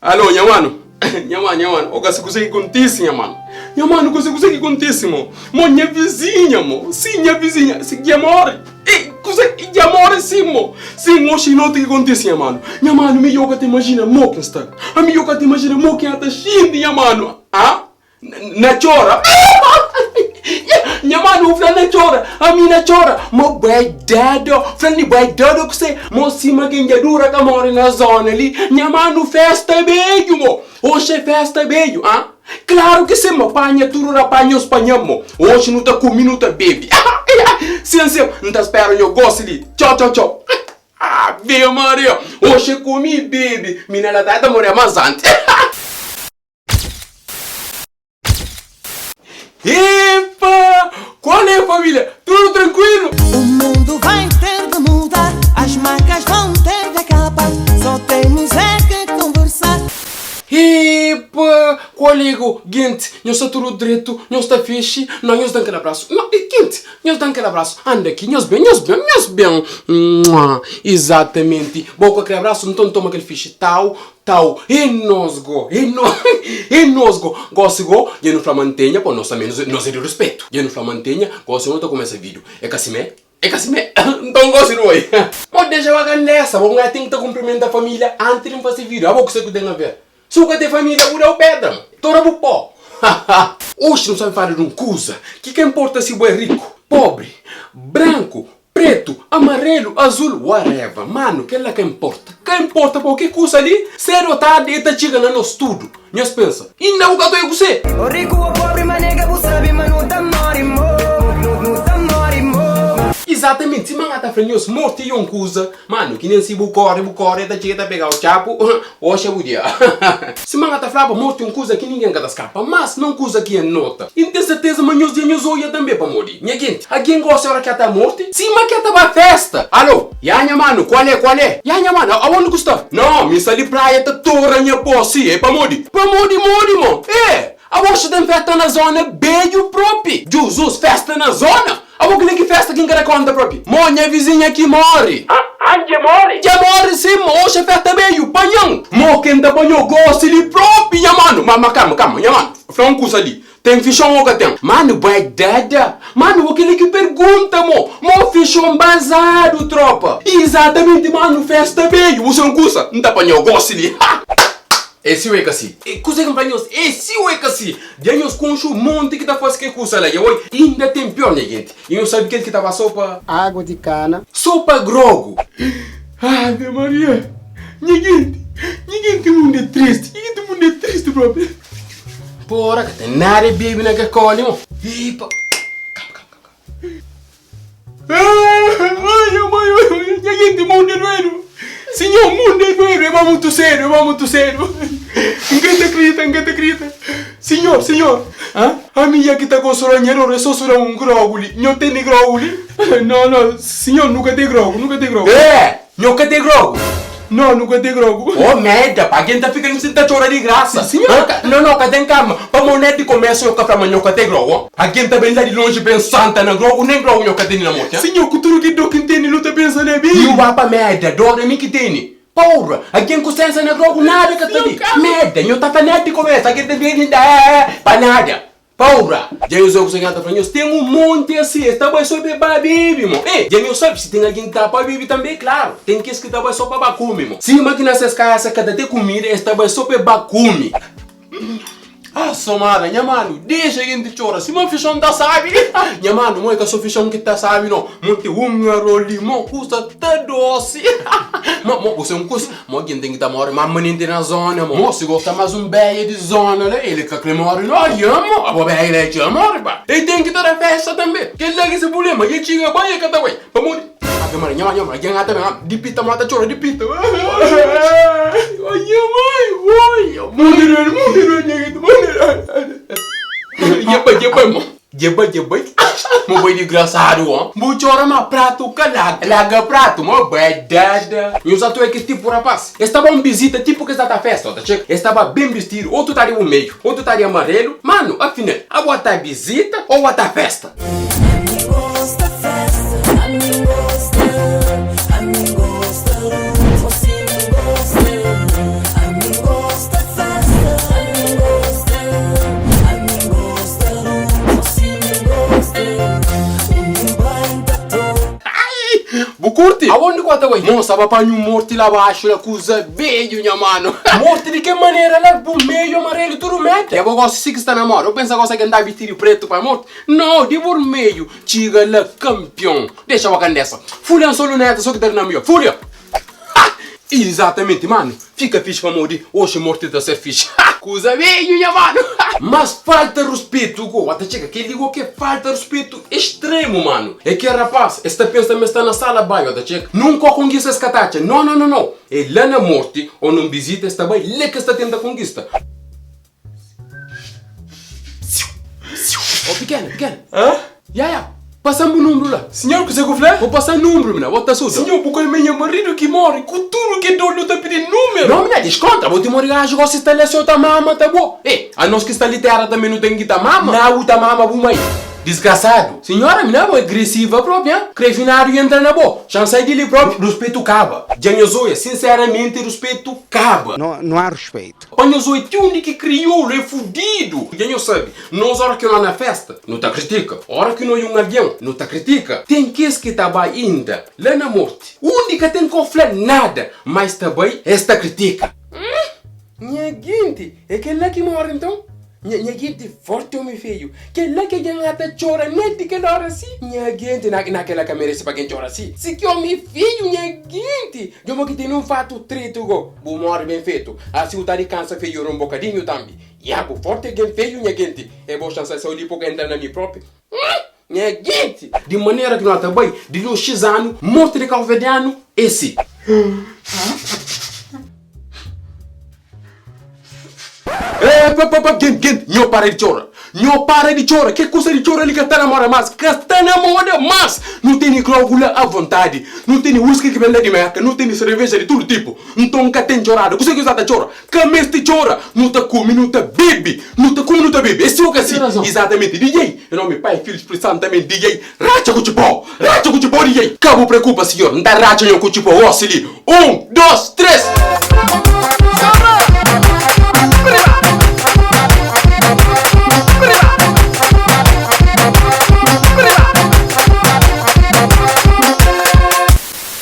Alo, nha manu, nha manu, nha manu, oka si kuzê ki kontise, nha manu, nha manu, kuzê, kuzê ki kontise, mo, mo, nha vizinha, mo, sim, nha vizinha, si, dja more, ei, kuzê, dja more sim, mo, sim, oxi noti ki kontise, nha manu, nha manu, mi yo ka ta imajina mo ki N sta, ami yo ka ta imajina mo ki N ta xinti, nha manu, ah. Na txora Nha manu fla na txora Ami na txora Mo bai dado Fla li bai dado kuse Mo sima gen dja dura ka more na zona li Nha manu festa bedju mo Oxi é festa bedju ah Klaru ki sim mo Panha tudu rapaz nhos panha-m mo Oxi nu ta kumi nu ta bebi Sim sim N ta spera nho gosi li Txau txau txau Ave Maria Oxi é kumi i bebi Mina la ta ta more mas antis. Epa! Qual é família? Tudo tranquilo? O mundo vai ter de mudar, as marcas vão ter de acabar, só temos é que conversar. Epa! Qual é go? Gente, nhos sta tudo dreto, nhos sta fixe? Não, nhos dá aquele abraço. Não, gente, nhos dá aquele abraço. Anda aqui, nhos bem, nhos bem, nhos bem. Mua! Exatamente. Bom, com aquele abraço, então toma aquele fixe. Tau, Tau, e nos go, e no, e nos go. Gosi go, dja nu fla mantenha, pô, nos tanbe nos é di ruspetu. Dja nu fla mantenha, gosi no ta kumesa vidiu. É ka simé? É ka simé? Nton gosi nu oi. Bo dexa ba kandesa, bo n'ga ten ki ta kumprimenta familia anti di N fase vidiu. Abo kuse ku ten aver? Si bu ka ten familia, bu dau pedra, mo. Tora bu pó. Oxi nu sta ben fala di un kuza ki ka inporta si bu é riku, pobri, branku, Pretu, amarelu, azul, whatever, manu kel-la ka inporta. Ka inporta pa ki kusa li, sedu o tardi e ta txiga na nos tudu. Nhos pensa, inda bu ka ta oia kusé? O riku o pobri ma nega bu sabi ma nu ta mori mo, nu ta mori mo. Izatamenti, sima N ta fla nhos, morti e un kuza, manu, ki nen si bu kori, bu kori, e ta txiga e ta pega-u txapu, oxi é bu dia. Sima N ta flaba, morti e un kuza ki ningen ka ta skapa, mas na un kuza ki N nota, i N ten serteza ma nhos dja nhos oia tanbe, pamodi. Nha genti, algen gosta ora ki ata morti? Sima ki ata ba festa! Alo! Ya nha manu, kualé, kualé? Ya nha manu, aonde ku sta? No, mi sta li praia ta tora nha pó, si, é pamodi? Pamodi modi, mo? É! Abo xa ten festa na zona bedju propi! Juzus, festa na zona? Abo kile ki festa ki N ka da konta propi? Mo, nha vizinha ki mori! Ah, dja mori? Dja mori sim, mo, oxa festa bedju, panhan! Mo, ken ta panhou gosi li propi, nha manu! Ma, ma, kama, kama, nha manu, fla un kusa li, Ten fixon o ka ten? Manu bai dada. Manu bo keli ki pergunta mo. Mo fixon bazadu tropa. Izatamenti manu festa bedju. Bu sen kusa N ta panhau gosi li ha. É si o é ka si? Kuze ki N fla nhos? É si o é ka si? Dja nhos konxe un monti ki ta fase ke kusa la dja oi. Inda ten pior nha genti. I nhos sabe kel ki ta ba so pa. Agu di kana. So pa grogu. Ave Maria. Nha genti. Nha genti mundu é tristi. Nha genti mundu é tristi propi. Pora, ka ten nada e bebe na kel koli mo. Epa. Kama, kama, kama. Ai, nha mãe, nha gente, mundo é doido. Senhor, mundo é doido. É muito sério, é muito sério. N ka ta acredita, N ka ta acredita. Senhor, senhor. Hã? Ami ya ki ta consola nha dor é só su da un grogu li. Nho tene grogu li? Não, não, senhor, nu ka ten grogu, nu ka ten grogu. É! Nho ka ten grogu? No, nu ka ten grogu. Oh merda, pa algen ta fika li sin ta txora di grasa. Sinhor, ka. No, no, ka ten karma. Pamo net di komesu nho ka fla ma nho ka ten grogu, oh. Algen ta ben la di lonji ben santa na grogu, nen grogu nho ka tene na morti, ah. Sinhor, ku tudu ki dor ki N tene, nu ta pensa na mi. Nhu ba pa merda, dor é mi ki tene. Porra, algen ku sensa na grogu nada ka ta di. Merda, nho ta fla net di komesu, algen ta ben li da, pa nada. Paura! Dja nhos obi kuzê ki N ta fla nhos? Ten un monti asi, es ta bai sô pa ba bebe, mo. Ê, dja nhos sabe si ten algen ki ta pa bebe tanbê? Klaru, ten kes ki ta bai sô pa ba kume, mo. Sima ki na ses kasa ka ta ten kumida, es ta bai sô pa ba kume. Ah, somada, nha manu, dexa genti txora, sima fixon ta sabi. Nha manu, mo é ka sô fixon ki ta sabi, no. Monti un arô li, mo, kusa ta dosi. Mo, mo, bu sabe un kusa? Mo gen ten ki ta mori ma manenti na zona mo. Mo si gosta mas un beia di zona la el ka kre mori no ya mo abo beia la e txeu mori pa el ten ki ta da festa tambe kel la ki si problema e txiga bai e ka ta bai pamodi ave maria nha mai nha mai gen ata ben di pita mo ta txora di pita ai nha mai oi mundu doidu mundu doidu nha genti mundu doidu dja bai dja bai mo. Dja bai dja bai Mo bai digrasadu ó Bu txora ma pratu ka laga Laga pratu mo bai dada Nhos atu é ki tipu rapaz Es ta ba un bizita tipu ki es ta ta festa ó ta txeka Es ta ba ben bistidu Otu ta di burmedju Otu ta di amarelu Manu afinal Abo ta bizita ou a ta festa? Ami gosta festa, ami gosta, ami gosta, oh si mi gosta, ami gosta. ku ata bai? Moça ba panha un morti la baxu la kuza bedju nha mano. Morti di ke manera la burmedju amarelu tudu meta. Ya bo gosi si ki sta na moda. Bo pensa gosi algen ta bisti di pretu pa morti? No, di burmedju txiga la kampion. Dexa bo kandesa. Fulha nso luneta so ki ta da na midjor. Fulha! Ha! Izatamenti mano. Fika fixi pamodi oxi morti ta ser fixi. Ha! Kuza bedju nha mano. Ha! Mas falta ruspetu go. Ata txiga kel li go ke falta ruspetu extremu mano. É ke rapaz es ta pensa ma es sta na sala banhu ata txiga. Nunka kongista es ka ta atxa. No no no no. É la na morti o nun bizita es ta bai la ke es ta tenta kongista. Ô pikena, pikena. Hã? Ya, ya. Pasa-m bu nunbru la. Sinhor, kuzê ku fla? Bo pasa nunbru, mina. Bo ta suda. Sinhor, bu ka me nha maridu ki móre. Ku tudu ki dor, nu ta pidi númeru. No, mina, diskontra. Bo ti móre gaju gosi sta la seu ta mama ta bo. Ê, anos ki sta li tera tanbe nu ten ki ta mama. Na bu ta mama bu mai. Disgrasadu. Sinhora, mina, bo é agresiva propi, ha? Kre finadu entra na bo. Xa N sai di li propi. Ruspetu kaba. Dja nhos oia, sinseramenti ruspetu kaba. No, no há respeito. Pa nhos oi ti undi ki kriolu é fudidu. Dja nhos sabe, nos ora ki no na festa, nu ta kritika. Ora ki no oi un algen, nu ta kritika. Ten kes ki ta bai inda la na morti, undi ka ten ko fla nada, ma es ta bai, es ta kritika. Hum! Nha genti, é kel-la ki móre nton? Nha, nha genti, forti omi feiu. Kel-la ki algen ata txora nel di kel ora si? Nha genti, na, na kel-la ka merese pa algen txora si. Si ki omi feiu, nha genti! Djobo ki tene un fatu tritu go, bu mori ben fetu. Asi bu ta di kansa feiura un bokadinhu tambi. Ya, bu forti algen feiu, nha genti. E bo xansa sau li po ka entra na mi propi. Hum! Nha genti! Di manera ki no ata bai, di li un xis anu, morti di kauverdianu e si. Epapapap Gente, gente, nho para di txora Nho para di txora Ke kusa di txora li ka sta na moda mas Ka sta na moda mas Nu tene grogu la avontadi Nu tene whisky ki ben la di Merka Nu tene serveja di tudu tipu Nton ka ten txorada Kuse ki nho sta ta txora Ka meste txora Nu ta kume, nu ta bebe Nu ta kume, nu ta bebe É si o ka si? Izatamenti DJ Em nomi Pai, Filhu, Spritu Santu Amen DJ Ratxa ku txipó Ratxa ku txipó DJ Ka bu preokupa sinhor N ta ratxa nho ku txipó Gosi li Un, dos, tres!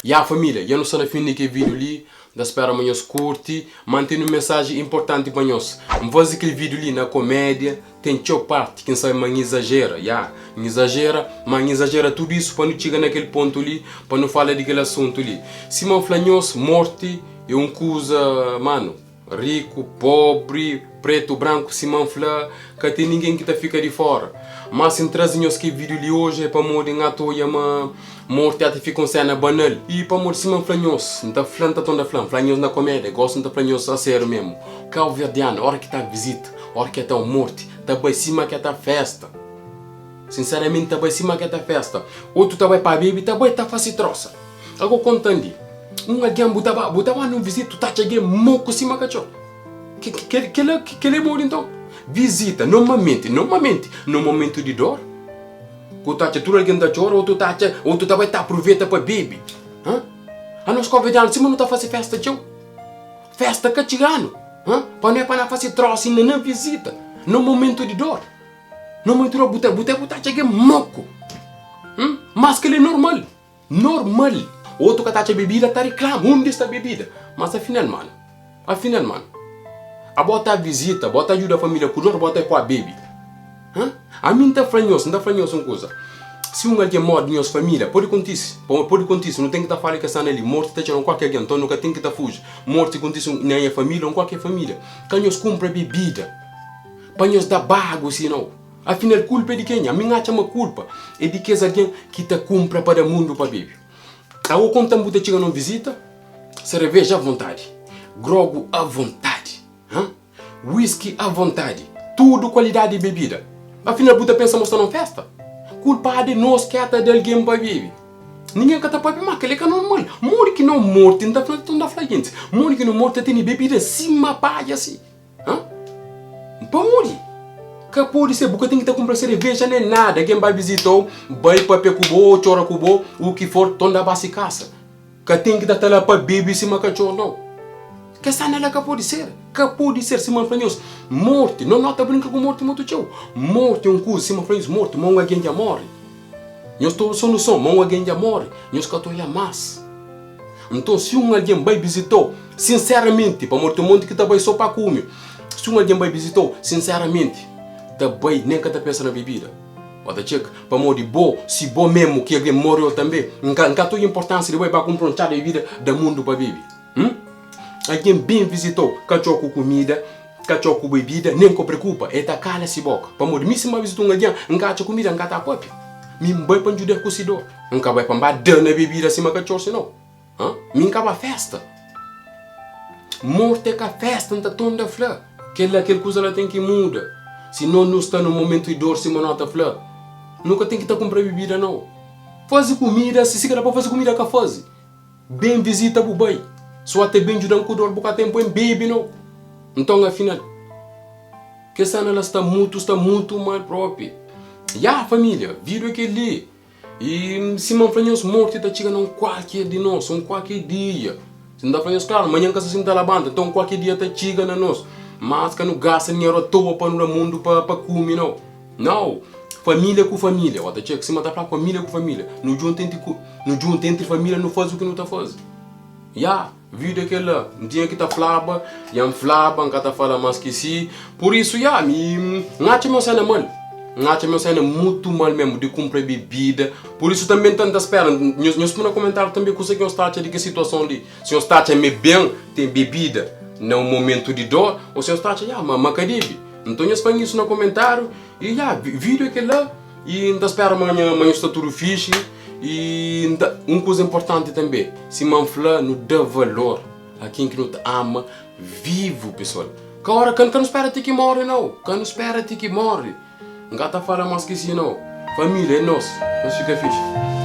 Ya família, dja nu sta na fin di kel vídiu li. N ta spera ma nhos kurti. Ma N tene un mensaji inportanti pa nhos. N faze kel vídiu li na komédia. Ten txeu parti ki N sabe ma N izajera. Ya, N izajera, má N izajera tudu isu pa nu txiga na kel pontu li, pa nu fala di kel asuntu li. Sima N fla nhos, morti é un kuza, manu, riku, pobri, pretu, branku, sima N fla, ka ten ningen ki ta fika di fóra. Má si N traze nhos kel vídiu li oji é pamodi N ata odja ma morti ata fika un séna banal. I pamodi sima N fla nhos, N ta fla, N ta torna fla, N fla nhos na komédia, gósi N ta fla nhos asériu mésmu, kauverdianu, óra ki ta vizita, Ora ki ta un morti, ta bai sima ki ta festa. Sinseramenti ta bai sima ki ta festa. Otu ta bai pa bebe, ta bai ta fasi trosa. Ago kontan li, un algen bu ta ba, bu ta ba nun vizita, tu ta atxa algen moku sima katxor. Ke, ke, kela, kela é modi nton? Vizita, normalmenti, normalmenti, no momentu di dor, ku ta atxa tudu algen ta txora, otu ta atxa, otu ta bai ta apruveta pa bebe. Ha? Anos konvidanu, sima nu ta fasi festa txeu. Festa ka txiga-nu, ha? Pa nu é pa na fase trosa inda na vizita, na momentu di dor. Na momentu di dor, bu ta, bu ta, bu ta atxa algen moku. Hum? Mas kel-li é normal. Normal. Otu ka ta atxa bebida, ta riklama, undi sta bebida? Mas afinal, manu, afinal, manu, abo ta vizita, bo ta djuda familia ku dor, bo ta poi bebe. Ha? Ami N ta fla nhos, N ta fla nhos un kuza, si un algen móre di nhos família, pode kontise, pode kontise, nu ten ki ta fala kes anu li, morti ta txoma kualker algen, nton nu ka ten ki ta fuji, morti kontise na nha família ô kualker família, ka nhos kunpra bebida pa nhos da bagu si nau. Afinal, kulpa é di kenha? Ami N atxa ma kulpa é di kes algen ki ta kunpra pa da mundu pa bebe. Ago konta-m bu ta txiga na un vizita, sereveja avontadi, grogu avontadi, ha? Whisky à vontadi, tudu kualidadi di bebida. Afinal bu ta pensa ma sta na un festa? Kulpadu é nos ki ata da algen pa bebe. Ningen ka ta papia, ma kel-li é ka normal. Modi ki no morti, N ta fla, N ta fla gentis, modi ki no morti ta tene bebida sima padja si? Ha? Pamodi? Ka pode ser, bu ka ten ki ta kunpra sereveja nen nada. Algen bai vizita-u, bai papia ku bo, ô txora ku bo, u ki for, ton da ba si kasa. Ka ten ki ta ta la pa bebe sima katxor nau. Kes anda la ka pode ser. Ka pode ser sima N fla nhos. Morti, no no ta brinka ku morti mutu txeu. Morti é un kuza, sima N fla nhos, morti, ma un algen dja móre. Nhos ta soluson, ma un algen dja móre, nhos ka ta oia más. Nton, si un algen bai vizita-u sinseramenti, pamodi ten monti ki ta bai so pa kume, si un algen bai vizita-u sinseramenti, ta bai nen ka ta pensa na bebida. Bo ta txeka? Pamodi bo, si bo memu ki algen more-u tanbe, N ka, N ka ta odja inportansia di bai ba kunpra un txá di bebida da mundu pa bebe. Hum? Algen ben vizita-u, katxó ku kumida, katxó ku bebida, nen ka preokupa, e ta kala si boka. Pamodi mi si N ba vizita un algen, N ka atxa kumida, N ka ta papia. Mi N bai pa N djuda-l ku si dor. N ka bai pa N ba da na bebida sima katxor si nau. Hã? Mi N ka ba festa. Mortu é ka festa, N ta tonda fla. Kel-la, kel kuza la ten ki muda. Si no nu sta na un momentu di dor sima no ta fla, nu ka ten ki ta kunpra bebida nau. Faze kumida, si si ka da pa faze kumida ka faze. Ben vizita bu bai. So ate ben djuda-m ku dor bu ka ten poi-m bebe nau. Nton afinal. Kes sena la sta mutu, sta mutu mal propi. Ya familia, vida é kel-li. I sima N fla nhos, morti ta txiga na un kualker di nos, un kualker dia. Si N ta fla nhos klaru, manhan N ka sta sinta labanta, nton kualker dia ta txiga na nos. Mas ka nu gasta dinheru atoa pa nu da mundu pa pa kume, nau. Nau! Família ku família, ó ta txiga, sima ta fla, família ku família. Nu djunta entri ku, nu djunta entri família nu faze u ki nu ta faze. Ya! Vida é kel-la. N tinha ki ta flaba, dja N flaba, N ka ta fala más ki si. Pur isu, ya, mi N atxa meu sena mal. N atxa meu sena mutu mal mésmu di kunpra bebida. Pur isu tanbê N ta spera nhos, nhos pui na komentáriu tanbê kusa ki nhos ta atxa di kes situason li. Si nhos ta atxa ma é ben ten bebida na un momentu di dór ô si nhos ta atxa, ya, ma ka debe. Nton nhos fla-m isu na komentáriu. I ya, vida é kel-la. I N ta spera ma nha ma nhos sta tudu fixi i N ta un kuza inportanti tanbe sima N fla nu da valor a ken ki nu ta ama vivu pesoal ka ora ka nu spera ti ki more nau ka nu spera ti ki more N ka ta fala mas ki si nau familia é nos nhos fika fixi.